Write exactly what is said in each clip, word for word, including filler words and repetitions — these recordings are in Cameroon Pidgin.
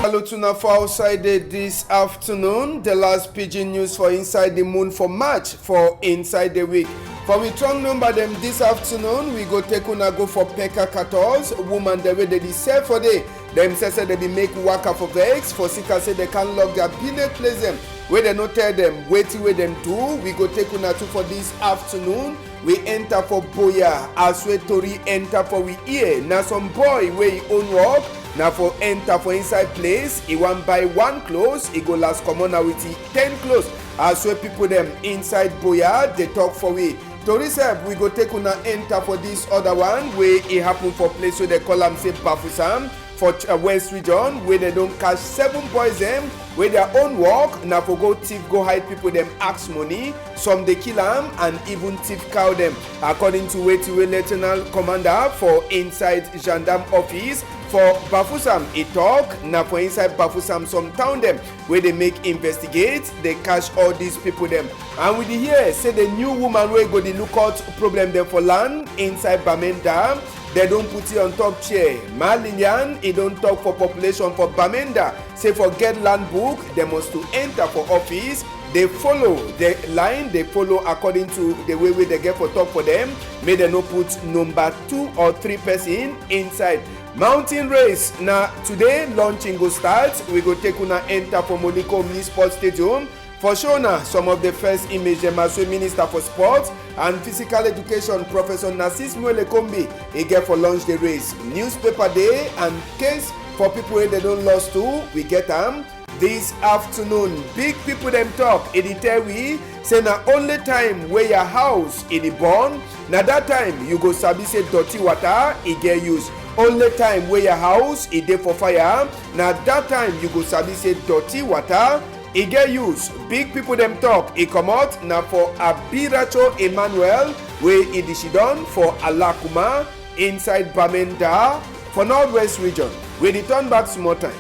Salute una for outside dey this afternoon. The last pidgin news for inside the moon for March for inside the week. For we strong number dem this afternoon, we go take una go for Peka Katos. Woman dem wey dey dey sell for dey, dem say say dey be make waka for vex for sika say dey can lock their business place dem wey dey no tell dem wetin wey dem do. We go take una too for this afternoon. We enter for Boya as wey tori enter for we ear. Na some boy wey e own work na for enter for inside place. E wan buy one clothes, e go last comot na with e ten clothes. As wey people dem inside Boya dey talk for we. Tori sef, we go take una enter for this other one wey e happen for place wey dey call am say Bafoussam for Ch-, uh, West Region, wey dem don catch seven boys dem wey their own work na for go thief, go hide people dem ask money. Some dey kill am and even thief cow dem. According to wetin wey Lieutenant Commander for inside gendarme office for Bafoussam e talk, na for inside Bafoussam some town dem wey dey make investigate, dey catch all these people dem. And we dey hear say the new woman wey go dey look out problem dem for land inside Bamenda, dem don put e on top chair. Ma Lilian, e don talk for population for Bamenda, say for get land book, dem must to enter for office, dey follow the line, dey follow according to the way wey dem get for talk for dem, make dem no put number two or three person inside. Mountain race na today launching go start. We go take una enter for Moliko Mini Sports Stadium for show una some of the first image dem as wey Minister for Sports and Physical Education, Professor Narcisse Mwele Kombi, e get for launch the race. Newspaper dey and case for people wey dem don lost too, we get am. This afternoon, big people dem talk, e dey tell we say na only time wey your house e dey burn, na that time you go sabi say dirty water e get use. Only time wey your house e dey for fire, na that time you go sabi say dirty water e get use. Big people dem talk, e comot na for Abiracho Emmanuel wey e dey sidon for Alakuma inside Bamenda for Northwest Region. We dey turn back small time.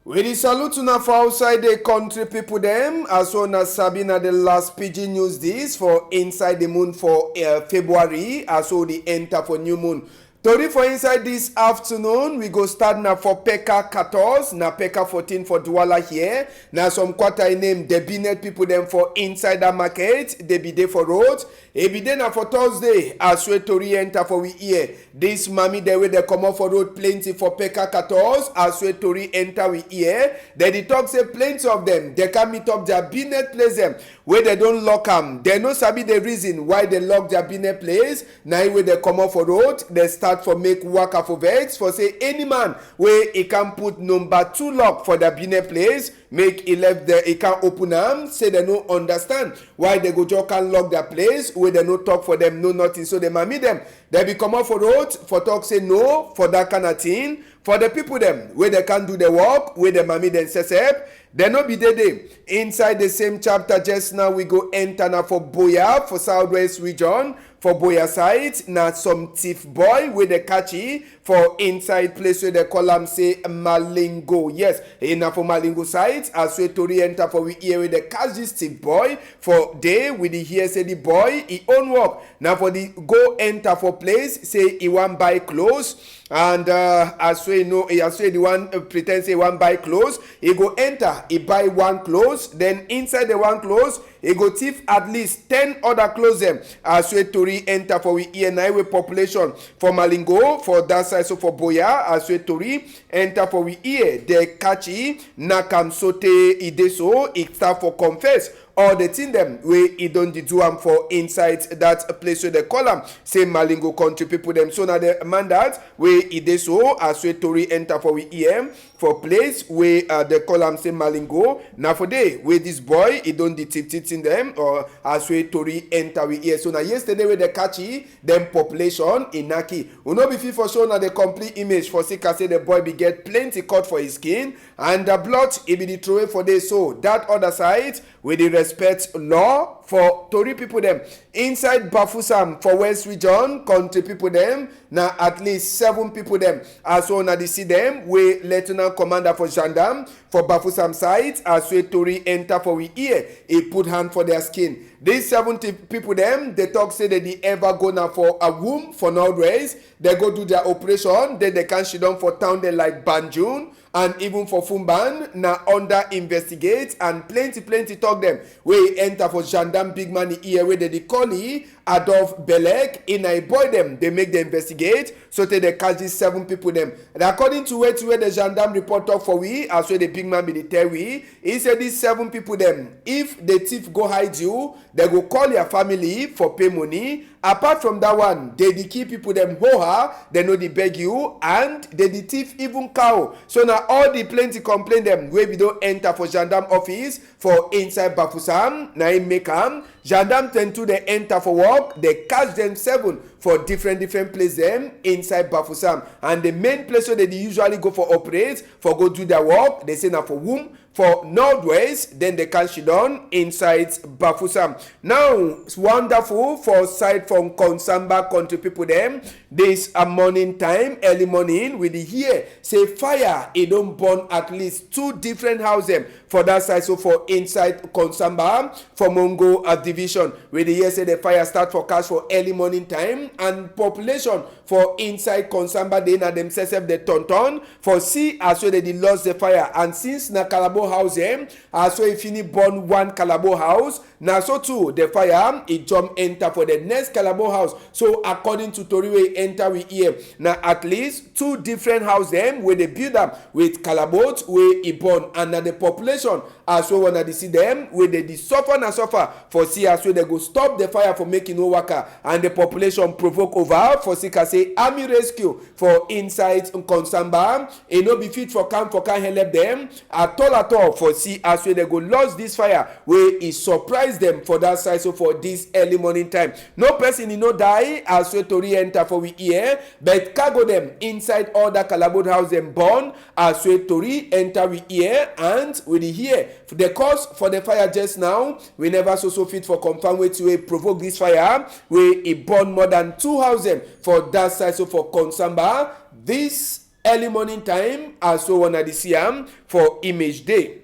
We dey salute una for outside the country people dem. As una sabi, na the last pidgin news this for inside the moon for, uh, February. As we dey enter for new moon, tori for inside this afternoon, we go start na for Peka Katos, na Peka fourteen for Douala here. Na some quarter e name, the business people dem for inside that market, dey be dey for road. E be dey na for Thursday, as wey tori enter for we ear. This mami dem wey dey comot for road plenty for Peka Katos, as wey tori enter we ear. Dem dey talk say plenty of dem, dey can meet up their business place dem wey dem don lock am. Dem no sabi the reason why dem lock their business place. Na e wey dem comot for road, dem start for make waka for vex for say any man wey e can put number two lock for their business place, make e left there, e can open am. Say dem no understand why dem go just can lock their place wey dem no talk for dem, no nothing. So the mami dem, dem be comot for road for talk say no for that kind of thing. For the people dem wey dem can do the work, wey the mami dem sesep, dem no be dey dey. Inside the same chapter just now, we go enter na for Boya for Southwest Region. For Boya side, na some thief boy wey dem catch e for inside place wey dem call am say Malingo. Yes, e na for Malingo side, as wey tori enter for we ear wey dem catch this thief boy for dey. We dey hear say the boy, e own work na for the go enter for place, say e wan buy clothes. And, uh, as wey know, as wey the one, uh, pretend say e wan buy clothes, e go enter, e buy one clothes, then inside the one clothes, e go thief at least ten other clothes dem. As wey tori enter for we ear, na e wey population for Malingo for that side, so for Boya, as wey tori enter for we ear, dem catch e, knack am sotey e dey so, e start for confess all the thing dem wey e don dey do am for inside that place wey dem call am say Malingo country people dem. So na the man that wey e dey so, as wey tori enter for we ear, for place wey, uh, dem call am say Malingo. Na for there wey this boy e don dey thief thief thing dem, or as wey tori enter we ear. So na yesterday wey dem catch e, then population e knack e. We no be fit for show na the complete image for sake say the boy be get plenty cut for his skin, and the blood e be dey throway for there. So that other side, we dey respect law for tori people dem. Inside Bafoussam for West Region, country people dem, na at least seven people dem, as wey una dey see dem, wey Lieutenant Commander for gendarme for Bafoussam side, as wey tori enter for we ear, e put hand for their skin. These seventy people dem, dey talk say dey dey ever go na for Awum for Northwest. Dey go do their operation, then dey come sidon for town dem like Banjul and even for Foumban, na under investigate and plenty plenty talk dem wey enter for gendarme big man ear wey dey dey call yi Adolphe Bellec, e na e boy dem dey make the investigate, so tey dey catch these seven people dem. And according to wetin wey the gendarme report talk for we, as wey the big man be dey tell we, e say these seven people dem, if the thief go hide you, dey go call your family for pay money. Apart from that one, dey dey kill people dem ho ha, dey no dey beg you, and dey dey thief even cow. So na all the plenty complaint dem wey be don enter for gendarme office for inside Bafoussam, na im make am. Gendarme twenty-two dey enter for work, dey catch dem seven for different different place dem inside Bafoussam. And the main place wey dey dey usually go for operate, for go do their work, dey say na for Wum, for Northwest, then dey come sidon inside Bafoussam. Now, wonderful for side for Nkongsamba country people dem. This a morning time, early morning, we dey hear say fire, e don burn at least two different house dem for that side. So for inside Nkongsamba, for Mongo, uh, division, we dey hear say the fire start for catch for early morning time, and population for inside Nkongsamba dey na dem sef sef dey turn turn for see as wey dey dey lost the fire. And since na kalabo house dem, as wey e finish burn one kalabo house, na so too the fire e jump enter for the next kalabo house. So according to tori wey enter we ear, na at least two different house dem wey dey build am with kalabot wey e burn, and na the population, as wey una dey see dem, wey dey dey suffer na suffer for see as wey dey go stop the fire for make e no waka, and the population provoke over for sake say army rescue for inside Nkongsamba, e no be fit for come for come help dem at all at all for see as wey dey go lost this fire wey e surprise dem for that side. So for this early morning time, no person e no die as wey tori enter for we ear, but cargo dem inside all that kalabot house dem burn, as wey tori enter we ear, and we dey hear the cause for the fire just now. We never so so fit for confirm wetin wey provoke this fire wey e burn more than two house dem for that side. So for Nkongsamba, this early morning time, as wey una dey see am for image dey.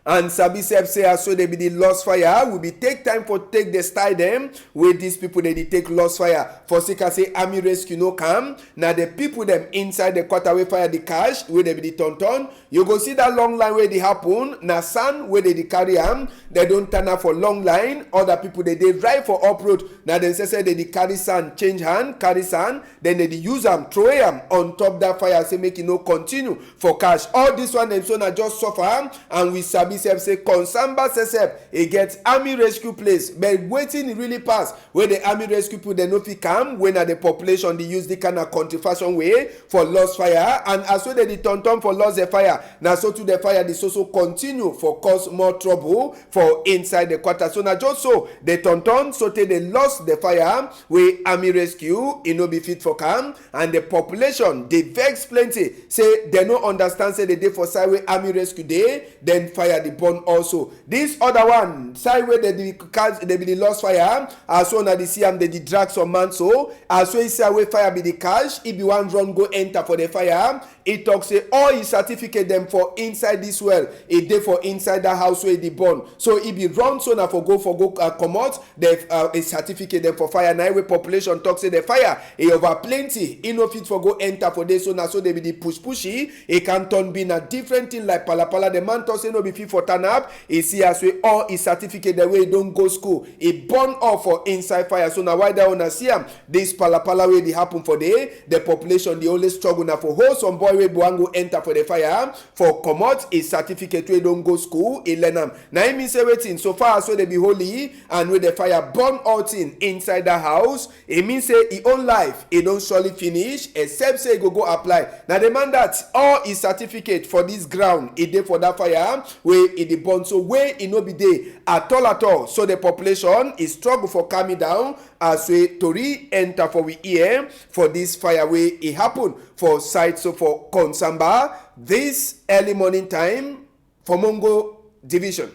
And sabi sef say as wey dey be dey lost fire, we be take time for take the style dem wey these people dey dey take lost fire. For sake say army rescue no come, na the people dem inside the quarter wey fire dey catch, wey dey be dey turn turn. You go see that long line wey dey happen, na sand wey dey dey carry am. Dey don turn am for long line. Other people dey dey drive for up road, na dem sef sef dey dey carry sand, change hand, carry sand, then dey dey use am, throw am on top that fire, say make e no continue for catch. All this one dem so na just suffer, and we sabi sef say Nkongsamba sef sef e get army rescue place, but wetin e really pass wey the army rescue people dem no fit come, wey na the population dey use the kind of country fashion way for lost fire, and as wey dey dey turn turn for lost the fire, na so too the fire dey so so continue for cause more trouble for inside the quarter. So na just so dey turn turn so tey dey lost the fire wey army rescue e no be fit for come, and the population dey vex plenty, say dem no understand say dey dey for side wey army rescue dey, then fire dey burn also. This other one, side wey dey dey catch, dey be dey lost fire, as wey una dey see am, dey dey drag some man. So as wey e see am wey fire be dey catch, e be wan run go enter for the fire. E talk say all e certificate dem for inside this well, e dey for inside that house wey e dey burn. So e be run so na for go for go, uh, comot the, uh, e certificate dem for fire. Na e wey population talk say the fire e over plenty, e no fit for go enter for there. So na so dey be dey push push e, e come turn be na different thing like palapala. The man talk say no be fit for turn up. E see as wey all e certificate dem wey e don go school, e burn off for inside fire. So na why that una see am, this palapala wey dey happen for there, the population dey always struggle na for hold some boy wey be wan go enter for the fire for comot e certificate wey don go school, e learn am. Na e mean say wetin, so far as wey dey be holy and wey the fire burn all thing inside that house, e mean say e own life e don surely finish, except say e go go apply. Na the man that all e certificate for this ground e dey for that fire wey e dey burn, so wey e no be dey at all at all. So the population e struggle for calm e down as wey tori enter for we ear for this fire wey e happen for side so for Nkongsamba this early morning time for Mongo division.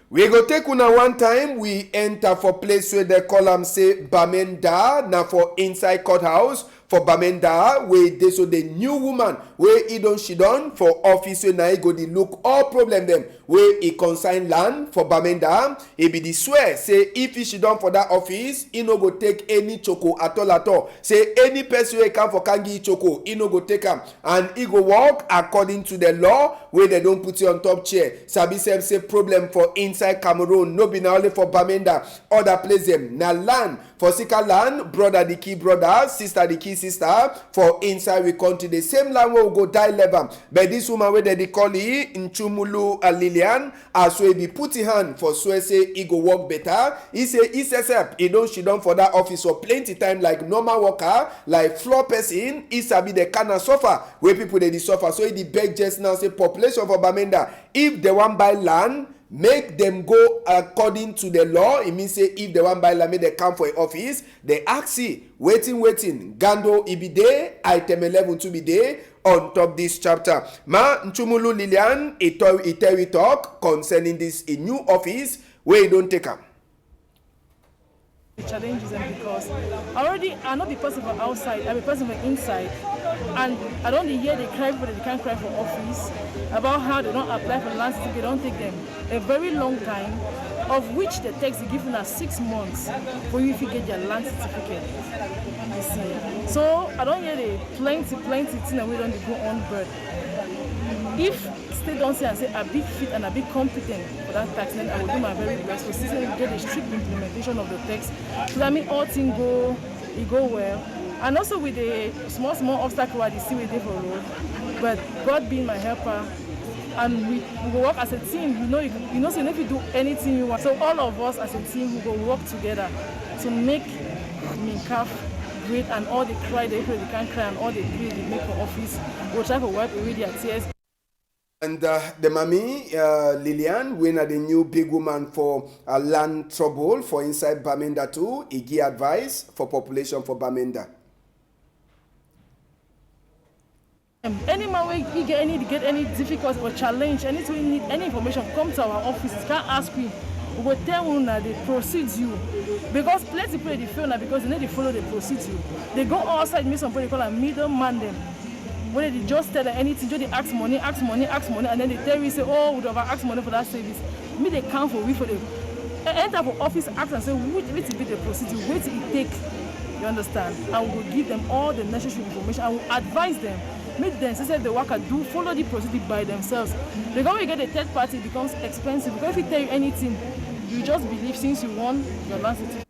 We go take una one time, we enter for place wey dey call am say Bamenda, na for inside courthouse for Bamenda, wey dey so the new woman wey e don shidon for office, wey na e go dey look all problem dem wey e concern land for Bamenda. E be the swear say if e shidon for that office, e no go take any choko at all at all. Say any person wey come for Kangi choko, e no go take am, and e go work according to the law wey dem don put you on top chair. Sabi sef say problem for inside Cameroon no be na only for Bamenda, other place dem na land for sika land, brother dey kill brother, sister dey kill sister for inside we country. The same land wey we go die level. But this woman wey dem dey call e Nchumulu, uh, Lillian, as wey e be put e hand for swear say e go work better. E say e sef e don shidon for that office for plenty time like normal worker, like floor person. E sabi the kind of suffer wey people dey dey suffer. So e dey beg just now say population for Bamenda, if dem wan buy land, make dem go according to the law. E mean say if dem wan buy land, make dem come for e office, dem ask e wetin wetin. Gando e be dey, item eleven too be dey on top this chapter. Ma Nchumulu Lillian, e tell, e tell we talk concerning this e new office wey e don take am. The challenges and because I already, I no be person for outside, I be person for inside. And I don dey hear dey cry, people dey come cry for office about how dem don apply for land certificate, don take dem a very long time, of which the text dey give una six months for you fit get their land certificate. You see, so I don hear dey plenty plenty thing wey don dey go on, but if state don say I say I be fit and I be competent for that task, then I go do my very best to see say we get a strict implementation of the text, so that mean all thing go, e go well. And also with the small small obstacle I dey see wey dey for road, but God being my helper, and we, we go work as a team. You know, you, you know say you no fit do anything you want. So all of us as a team, we go work together to make Mincaf great, and all the cry, the people dey come cry, and all the play dey make for office, we go try for wipe away their tears. And, uh, the mami, uh, Lillian, wey na the new big woman for, uh, land trouble for inside Bamenda too, e give advice for population for Bamenda. Um, any man wey e get any, get any difficulty or challenge, anything wey need any information, come to our office. Come ask we. We go tell una the procedure. Because plenty people dey fail na because dem no dey follow the procedure. Dem go outside meet some people, dem call am middle man dem. Wey dem dey just tell dem anything, just dey ask money, ask money, ask money, and then dem tell we say, oh, we don ask money for that service. Make dem come for we for the, e-, enter for office, ask am say which, wetin be the procedure, wetin e take. You understand? And we go give dem all the necessary information. I will advise dem. Make dem say, say the worker do follow the procedure by themselves. Because when you get a third party, it becomes expensive. Because if e tell you anything, you just believe since you won your land certificate.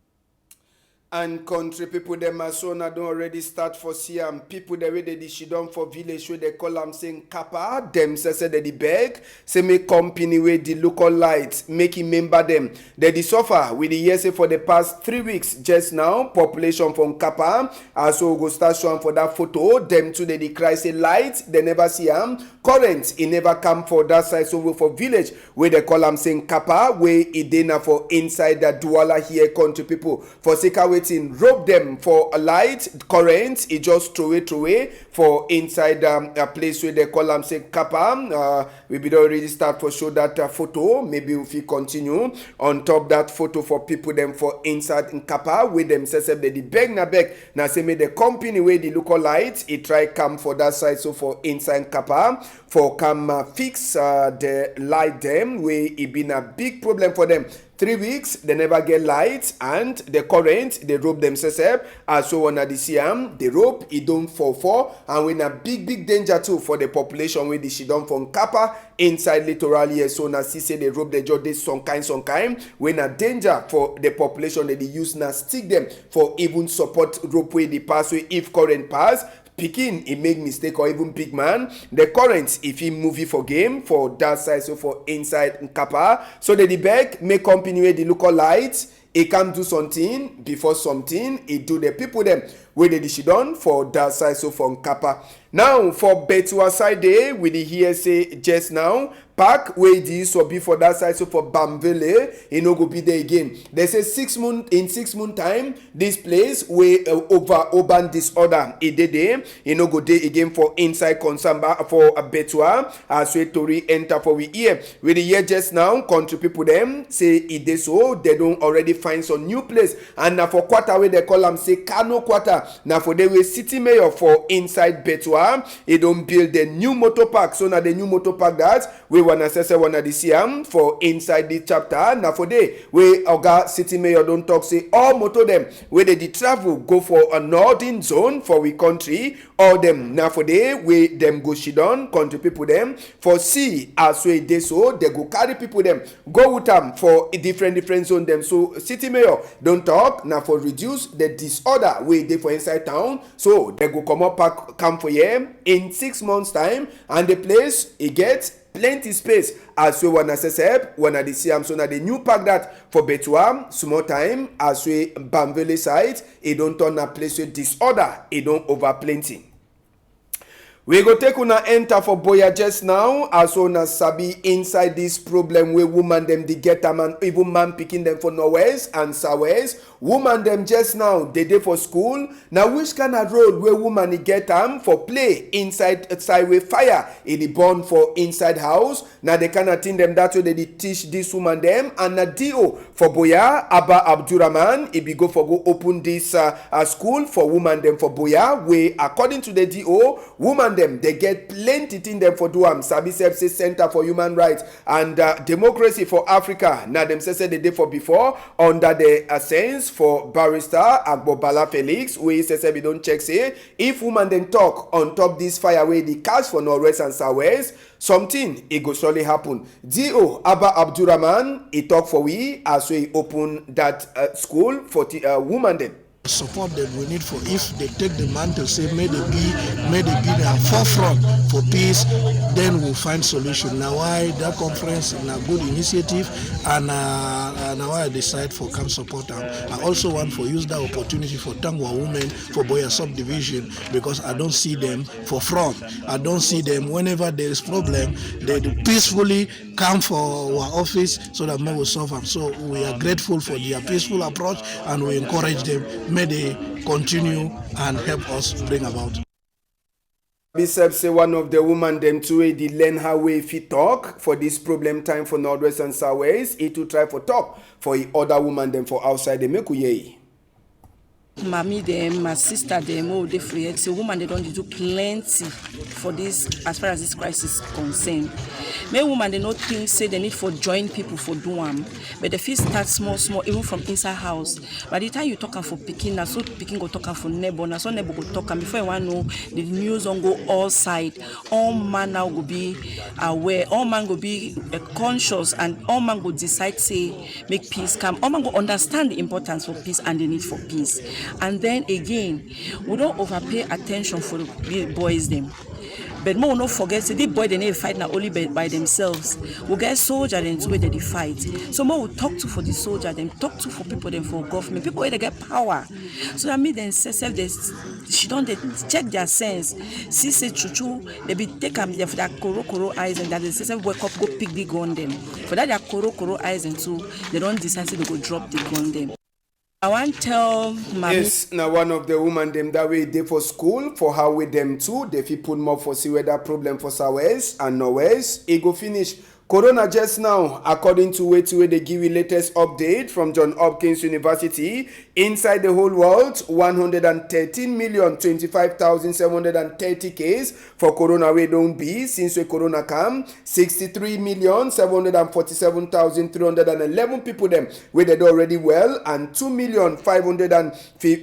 And country people dem, as una don already start for see am, people dem wey dey dey shidon for village wey dem call am say Nkapa, dem sef sef dem dey beg say make company wey dey look light make e member dem. Dem dey suffer. We dey hear say for the past three weeks just now, population for Nkapa, as we go start show am for that photo, dem too dem dey cry say light dem never see am, current e never come for that side so for village wey dem call am say Nkapa, wey e dey na for inside that Douala here, country people. For sake of wetin, rope dem for light, current, e just throway throway for inside, um, a place wey dem call am say Nkapa. Uh, we be don already start for show that, uh, photo. Maybe we fit continue on top that photo for people dem for inside Nkapa, wey dem sef sef dem dey beg na beg na say make the company wey dey look light e try come for that side so for inside Nkapa for come, uh, fix, uh, the light dem wey e be na big problem for dem. Three weeks dem never get light, and the current, the rope dem sef sef, as so una dey see am, the rope e don fall fall, and wey na big big danger too for the population wey dey shidon for Nkapa inside Littoral here. So una see say the rope dem just dey some kind some kind, wey na danger for the population. Dem dey use na stick dem for even support rope wey dey pass, wey if current pass, pikin e make mistake or even big man, the current e fit move e for game for that side so for inside Nkapa. So dem dey beg make company wey dey look light e come do something before something e do the people dem wey dey dey shidon for that side so for Nkapa. Now, for Betua side dey, we dey hear say just now, park wey e dey so be for that side, so for Bamvele, e no go be there again. Dem say six month, in six month time, this place wey, uh, over urban disorder, e dey there, e no go dey again for inside Konsamba, for, uh, Betua, as wey tori enter for we ear. We dey hear just now, country people dem say e dey so, dem don already find some new place, and na for quarter wey dem call am say Kano quarter, na for there wey city mayor for inside Betua, e don build the new motor park. So na the new motor park that wey wuna sese wuna dey see am for inside the chapter. Na for there wey Oga City Mayor don talk say all motor dem wey dey dey travel go for a northern zone for we country, all dem na for there wey dem go shidon, country people dem, for see as wey e dey so, dem go carry people dem go with am for different, different zone dem. So City Mayor don talk, na for reduce the disorder wey dey for inside town. So dem go comot park come for here in six months time, and the place e get plenty space. As wey wuna sese wuna dey see am, so na the new park that for Betua, small time as wey Bamvele side, e don turn na place wey disorder e don over plenty. We go take wuna enter for Buea just now, as wuna sabi inside this problem wey woman dem dey get am, and even man pikin dem for Northwest and Southwest. Woman dem just now, dem dey for school. Na which kind of role wey woman e get am for play inside side wey fire e dey burn for inside house? Na the kind of thing dem that wey dem dey teach this woman dem, and na D O for Buea, Abba Abdurrahman, e be go for go open this, uh, uh, school for woman dem for Buea, wey according to the D O, woman dem dey get plenty thing dem for do am. Sabi sef say Center for Human Rights and, uh, Democracy for Africa, na dem sese dey dey for before under the, uh, sense for Barrister Agbor Bala Felix, wey sese be don check say if woman dem talk on top this fire wey dey catch for Northwest and Southwest, something e go surely happen. D O Abba Abdurrahman, e talk for we as wey e open that, uh, school for the, uh, woman dem. Support that we need for if they take the mantle, say may they be, may they be the forefront for peace, then we'll find solution. Now why that conference na good initiative, and, uh, uh, now I decide for come support them. I also want for use that opportunity for thank our women for Buea subdivision, because I don't see them for front. I don't see them whenever there is problem. They do peacefully come for our office so that we will solve them. So we are grateful for their peaceful approach, and we encourage them. May they continue and help us bring about. Bishop say one of the woman dem too wey dey learn how wey fit talk for this problem time for Northwest and Southwest. E too try for talk for e other woman dem for outside. Dey make we hear e. Mami dem, my sister dem, oh, dey for here. Say woman dem don dey do plenty for this, as far as this crisis concern. Make woman dem no think say they need for join people for do am, but they fit start small small, even from inside house. By the time you talk am for pikin, na so pikin go talk am for neighbor, na so neighbor go talk am. Before you wan know, the news don go all side. All man now go be aware. All man go be, uh, conscious, and all man go decide say make peace come. All man go understand the importance for peace and the need for peace. And then again, we don overpay attention for the boys dem. But make we no forget say the boy dem no dey fight na only by, by themselves. We get soldier dem too wey dem dey fight. So make we talk to for the soldier dem, talk to for people dem for government, people wey dey get power. So that make dem sef, sef dey s-, she don dey check their sense. See say true true, they be take am there for their koro koro eyes, and that they sef wake up go pick the gun dem. For that their koro koro eyes dem too, they don decide say they go drop the gun dem. I wan tell mami. Yes, na one of the woman dem that wey dey for school for how wey dem too dey fit put mouth for see whether problem for Southwest and Northwest e go finish. Corona just now, according to wetin wey dey give we latest update from John Hopkins University, inside the whole world, one hundred and thirteen million twenty-five thousand seven hundred and thirty case for corona wey don be since wey corona come, sixty-three million seven hundred and forty-seven thousand three hundred and eleven people dem wey dey don already well, and two million five hundred and,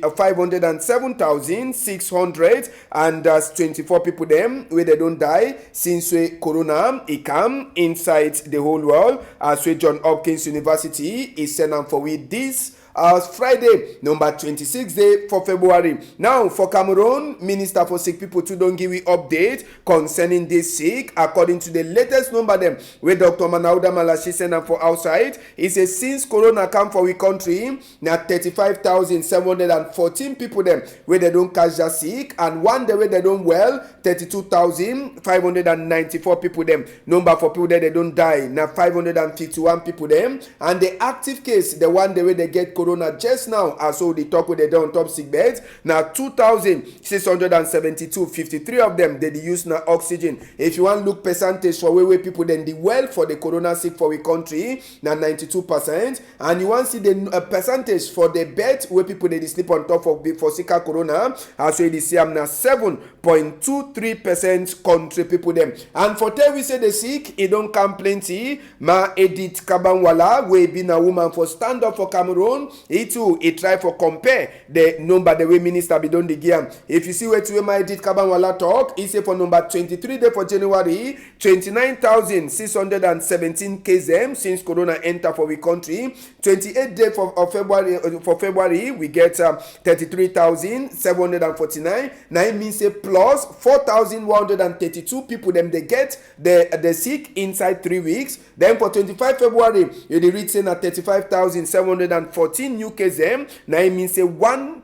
uh, five hundred and seven thousand six hundred and, uh, twenty-four people dem wey dey don die since wey corona e come inside the whole world, as wey John Hopkins University e send am for we this As Friday, number twenty-six day for February. Now, for Cameroon, Minister for Sick People too don give we update concerning this sick. According to the latest number dem wey Doctor Manauda Malashi send am for outside, e say since corona come for we country, na thirty-five thousand seven hundred and fourteen people dem wey dem don catch that sick, and one day wey dem don well, thirty-two thousand five hundred and ninety-four people dem. Number for people dem wey don die na five hundred and fifty-one people dem, and the active case, the one day wey dem get corona just now, as so the talk wey dem dey on top sick bed, na two thousand six hundred and seventy-two, fifty-three of dem dey dey use na oxygen. If you wan look percentage for where, where people dem dey well for the corona sick for we country, na ninety-two percent, and you wan see the uh, percentage for the bed wey people dey dey sleep on top for, for sick corona, as so you dey see am na seven point two three percent country people dem. And for tell we say the sick, e don come plenty. Ma Edith Kabanwala, wey be na woman for Stand Up for Cameroon, e too, e try for compare the number the way minister be don dey give am. If you see wetin wey Ma Edith Kabanwala talk, e say for number twenty-three day for January, twenty-nine thousand six hundred and seventeen case dem since corona enter for we country. Twenty-eight day for, of February, uh, for February, we get um, thirty-three thousand seven hundred and forty-nine. Na im mean say plus four thousand one hundred and thirty-two people dem dey get the, the sick inside three weeks. Then for twenty-five February, you dey read say na thirty-five thousand seven hundred and fourteen new case dem. Na im mean say one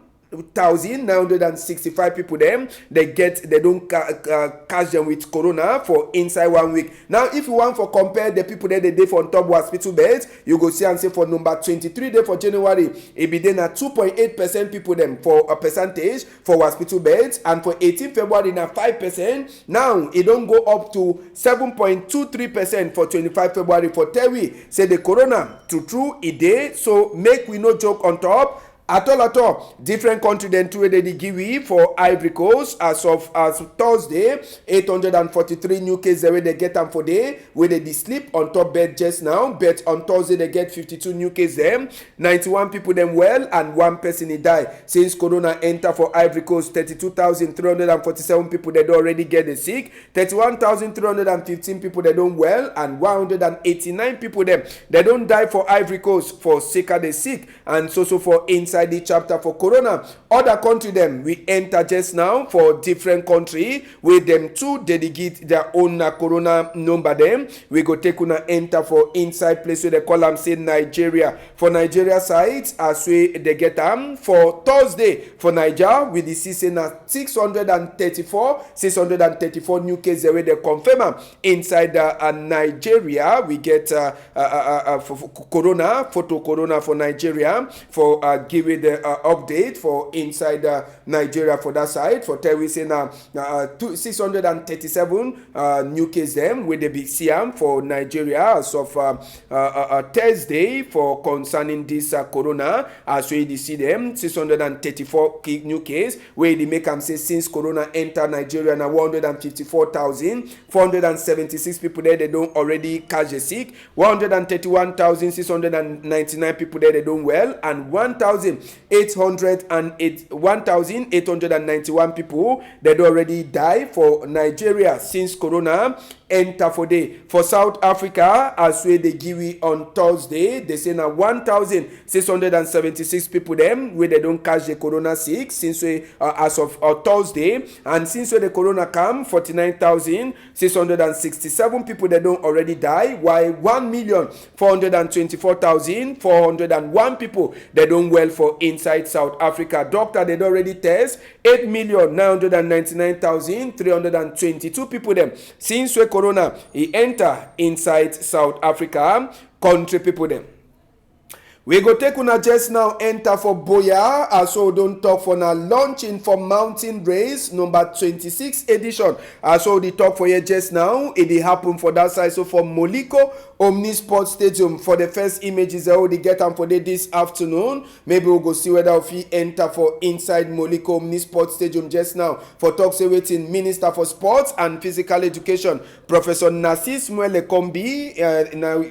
thousand nine hundred and sixty-five people dem dey get, dem don ca- uh, catch dem with corona for inside one week. Now, if you wan for compare the people dem dey dey for on top hospital beds, you go see am say for number twenty-three day for January, e be dey na two point eight percent people dem for a percentage for hospital beds, and for eighteen February na five percent. Now e don go up to seven point two three percent for twenty-five February. For tell we say the corona true true e dey, so make we no joke on top at all at all. Different country dem too wey dey dey give we for Ivory Coast, as of as Thursday, eight hundred and forty-three new cases wey dey get am for day, wey dey dey sleep on top bed just now. But on Thursday dey get fifty-two new cases dem, ninety-one people dem well, and one person e die. Since corona enter for Ivory Coast, thirty-two thousand three hundred and forty-seven people dem don already get the sick, thirty-one thousand three hundred and fifteen people dem don well, and one hundred and eighty-nine people dem dem don die for Ivory Coast for sake of the sick. And so so for inside the chapter for corona, other country dem we enter just now for different country wey dem too dey dey give their own na corona number dem. We go take una enter for inside place wey dem call am say Nigeria. For Nigeria side, as wey dey get am for Thursday for Naija, we dey see say na six hundred and thirty-four, six hundred and thirty-four new cases wey dey confirm am inside uh, uh, Nigeria. We get uh, uh, uh, uh, uh, for, for corona, photo corona for Nigeria, for uh, give we the uh, update for inside uh, Nigeria for that side. For tell we say na uh, two, six hundred and thirty-seven uh, new case dem wey dey be see am for Nigeria as of uh, uh, uh, uh, Thursday for concerning this uh, corona. As wey dey see dem, six hundred and thirty-four ki- new case wey dey make am say since corona enter Nigeria na one hundred and fifty-four thousand four hundred and seventy-six people there they don already catch the sick. One hundred and thirty-one thousand six hundred and ninety-nine people there they don well, and one thousand eight hundred and eight, one thousand eight hundred and ninety-one people they don already die for Nigeria since corona enter for day. For South Africa, as wey dey give we on Thursday, they say na one thousand six hundred and seventy-six people dem wey they don catch the corona sick since wey uh, as of uh, Thursday, and since wey the corona come, forty-nine thousand six hundred and sixty-seven people they don already die, while one million four hundred and twenty-four thousand four hundred and one people they don well for inside South Africa. Doctor they don already test eight million nine hundred and ninety-nine thousand three hundred and twenty-two people dem since wey corona e enter inside South Africa. Country people dem, we go take una just now enter for Boya, as so we don talk for na launching for mountain race number twenty-six edition. As so we dey talk for here just now, e dey happen for that side. So for Moliko Omnisport Stadium, for the first images, I already get am for there this afternoon. Maybe we go see whether we fit enter for inside Moliko Omnisport Stadium just now. For talk say wetin Minister for Sports and Physical Education, Professor Narcisse Mwele Kombi, uh, now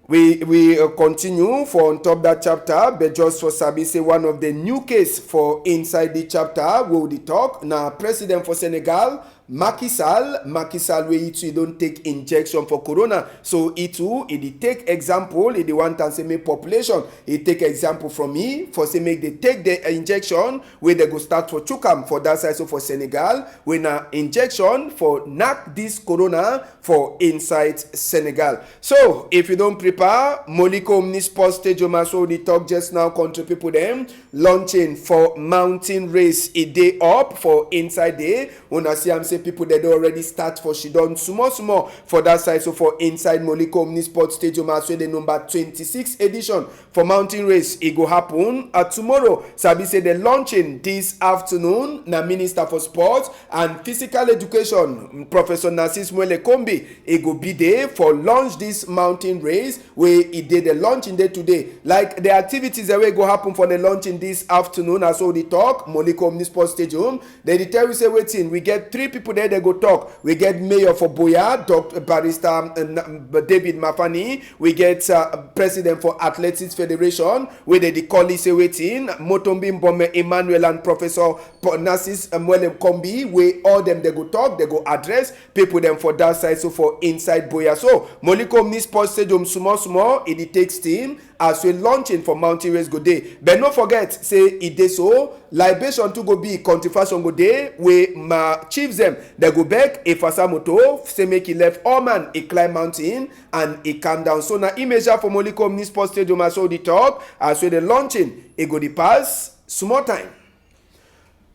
we we uh, continue for on top that chapter, but just for sabi say one of the new case for inside the chapter we will talk na president for Senegal, Macky Sall, Macky Sall wey e too e don take injection for corona. So e too, e dey take example, e dey want am say make population e take example from e, for say make dey take the injection wey dey go start for chook am for that side so for Senegal, wey na injection for knack this corona for inside Senegal. So if you don prepare, Moliko Omnisport Stadium, as we dey talk just now, country people dem, launching for mountain race, e dey up for inside there. Una see am say people dem don already start for shidon small small for that side. So for inside Moliko Omnisport Stadium, as wey the number twenty-six edition for mountain race, e go happen, uh, tomorrow. Sabi say the launching this afternoon na Minister for Sport and Physical Education, Professor Narcisse Mwele Kombi, e go be there for launch this mountain race wey e dey the launching day today. Like the activities dem wey go happen for the launching this afternoon, as we dey talk, Moliko Omnisport Stadium, dem dey tell you say wetin, we get three people there, dem go talk. We get mayor for Buea, Doctor Barrister, um, David Mafani. We get, uh, president for Athletics Federation, wey dem dey call e say wetin, Motombi Mbome Emmanuel and Professor Po-, Narcisse Mwele Kombi, wey all dem dem go talk, dem go address people dem for that side, so for inside Buea. So Moliko Omnisport Stadium, small small e dey take steam as wey launching for mountain race go dey. But no forget say e dey so, libation too go be, country fashion go dey, wey ma chiefs dem dem go beg Efasa Moto say make e left all man e climb mountain and e come down. So na e measure for Moliko Omnisport Stadium, as wey dey talk, as wey the launching e go dey pass small time.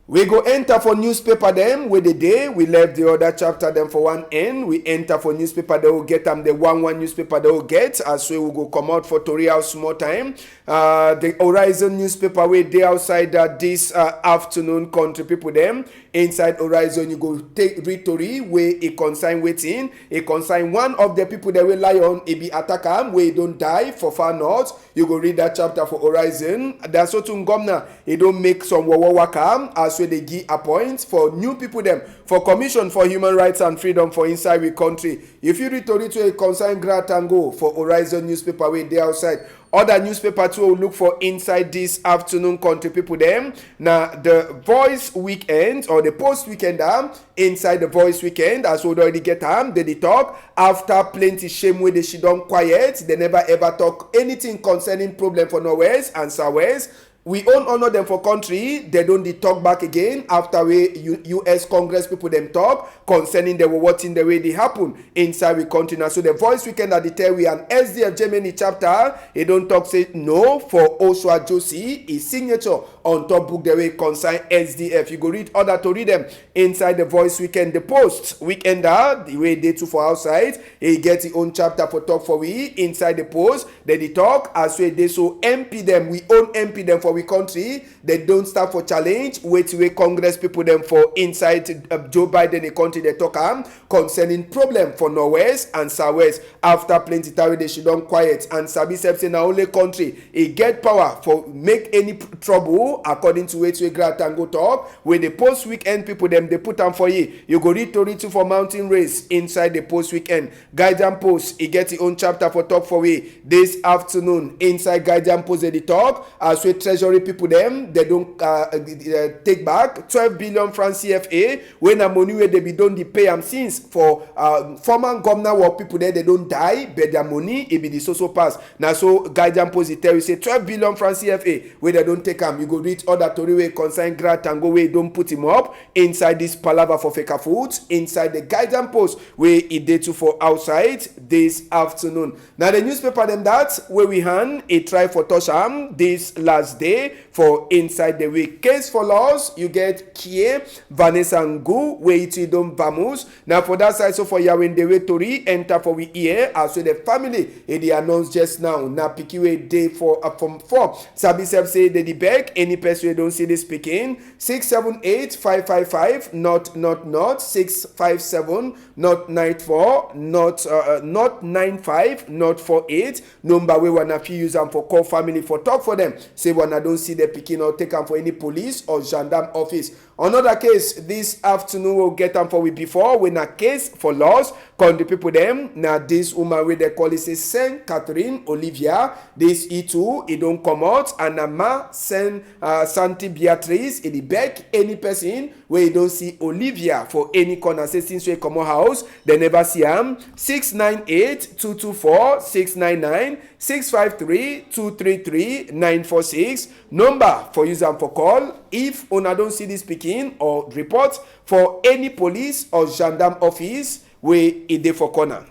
We go enter for newspaper dem wey dey dey. We left the other chapter dem for one end. We enter for newspaper dem wey get am, the one one newspaper dem wey get, as wey we go comot for tori house small time. Uh, the Horizon newspaper wey dey outside, uh, this, uh, afternoon, country people dem. Inside Horizon, you go take read tori wey e concern wetin, e concern one of the people dem wey lion e be attack am, wey e don die for far north. You go read that chapter for Horizon. Da so too Ngomna, e don make some wowo waka as wey dey give appoint for new people dem for Commission for Human Rights and Freedom for inside we country. If you read tori too e concern Grand Tango for Horizon newspaper wey dey outside. Other newspaper too we look for inside this afternoon, country people dem, na The Voice Weekend or The Post Weekender. Inside The Voice Weekend, as we don already get am, dem dey talk after plenty shame wey dey shidon quiet. Dem never ever talk anything concerning problem for Northwest and Southwest. We own honour dem for country, dem don dey talk back again after wey U-, U S Congress people dem talk concerning the wowo thing dem wey dey happen inside we country. Na so The Voice Weekender dey tell we, and S D F Germany chapter, e don talk say no for Osua Josi, e signature on top book dem wey concern S D F. You go read other tori dem inside The Voice Weekend. The Post Weekender, the wey dey too for outside, e get e own chapter for talk for we inside The Post. Dem dey talk as wey dey so M P dem, we own M P dem for we country, dem don start for challenge wetin wey Congress people dem for inside, uh, Joe Biden e country dey talk am concerning problem for Northwest and Southwest. After plenty time wey dey shidon quiet and sabi sef say na only country e get power for make any p-, trouble, according to wetin wey Grand Tango talk, wey The Post Weekend people dem dey put am for you. You go read tori too for mountain race inside The Post Weekend. Guardian Post, e get e own chapter for talk for we this afternoon. Inside Guardian Post, dem dey talk as wey treasury people dem, dem don, uh, uh, take back twelve billion franc C F A, wey na money wey dem be don dey pay am since for, uh, former governor work people dem, dem don die, but their money e be the so so pass. Na so Guardian Post dey tell you say twelve billion franc C F A wey dem don take am. You go read other tori wey concern Grand Tango wey don put him up inside this palava for Fecafoot inside the Guardian Post wey e dey too for outside this afternoon. Na the newspaper dem that wey we hand e try for touch am this last day for inside the week. Case for loss, you get Kie Vanessa Ngu wey e too don vamoose. Na for that side so for Yawende wey tori enter for we ear as wey the family e dey announce just now. Na pikin wey dey for, uh, form four. Sabi sef say dem dey beg any person wey don see this pikin, six seven eight five five five not not not, six five seven not nine four not, uh, uh, not nine five not four eight. Number wey una fit use am for call family for talk for dem say una don see the pikin or take am for any police or gendarme office. Another case this afternoon, we'll get am for we before, wey na case for loss. Country people dem, na this woman wey dem call it say Saint Catherine Olivia. This e too, e don comot, and na ma Saint, uh, Santi Beatrice, e dey beg any person wey e don see Olivia for any corner, say since wey e comot house, dem never see am. Six nine eight two two four six nine nine, six five three two three three nine four six. Number for use am for call if una don see this pikin or report for any police or gendarme office wey e dey for corner.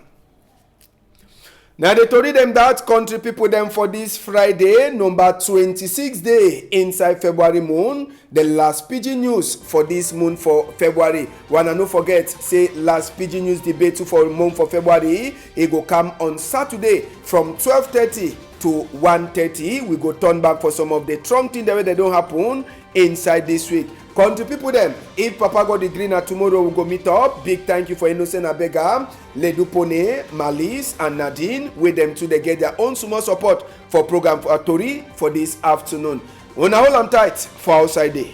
Na the tori dem that, country people dem, for this Friday, number twenty-six day inside February moon, the last pidgin news for this moon for February. Wanna no forget say last pidgin news debate too for moon for February, e go come on Saturday from twelve thirty to one thirty. We go turn back for some of the strong thing dem wey dem don happen inside this week. Country people dem, if Papa God dey gree, na tomorrow we go meet up. Big thank you for Innocent Abega, Ledu Pone, Malice, and Nadine, wey dem too dey get their own small support for program for tori for this afternoon. Una hold am tight for outside there.